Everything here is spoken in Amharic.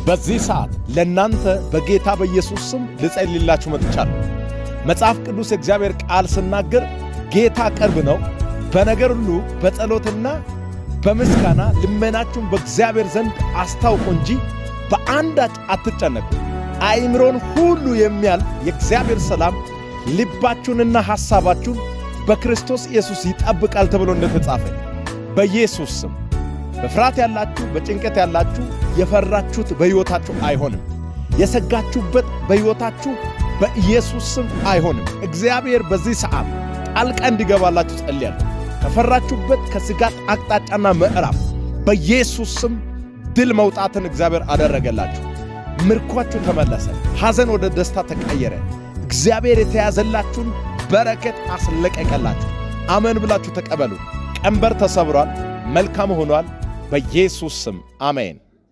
በዚህ ሰዓት ለእናንተ በጌታ በኢየሱስ ስም ልጸልይላችሁ መጥቻለሁ። መጽሐፍ ቅዱስ የእግዚአብሔር ቃል ስናገር ጌታ ቅርብ ነው፣ በነገር ሁሉ በጸሎትና በምስጋና ልመናችሁን በእግዚአብሔር ዘንድ አስታውቁ እንጂ በአንዳች አትጨነቁ። አእምሮን ሁሉ የሚያልፍ የእግዚአብሔር ሰላም ልባችሁንና ሐሳባችሁን በክርስቶስ ኢየሱስ ይጠብቃል ተብሎ እንደተጻፈ በኢየሱስ ስም በፍርሃት ያላችሁ፣ በጭንቀት ያላችሁ፣ የፈራችሁት በሕይወታችሁ አይሆንም። የሰጋችሁበት በሕይወታችሁ በኢየሱስ ስም አይሆንም። እግዚአብሔር በዚህ ሰዓት ጣልቃ እንዲገባላችሁ ጸልያለሁ። ከፈራችሁበት ከስጋት አቅጣጫና ምዕራፍ በኢየሱስ ስም ድል መውጣትን እግዚአብሔር አደረገላችሁ። ምርኳችሁ ተመለሰ። ሐዘን ወደ ደስታ ተቀየረ። እግዚአብሔር የተያዘላችሁን በረከት አስለቀቀላችሁ። አመን ብላችሁ ተቀበሉ። ቀንበር ተሰብሯል። መልካም ሆኗል። በኢየሱስ ስም አሜን።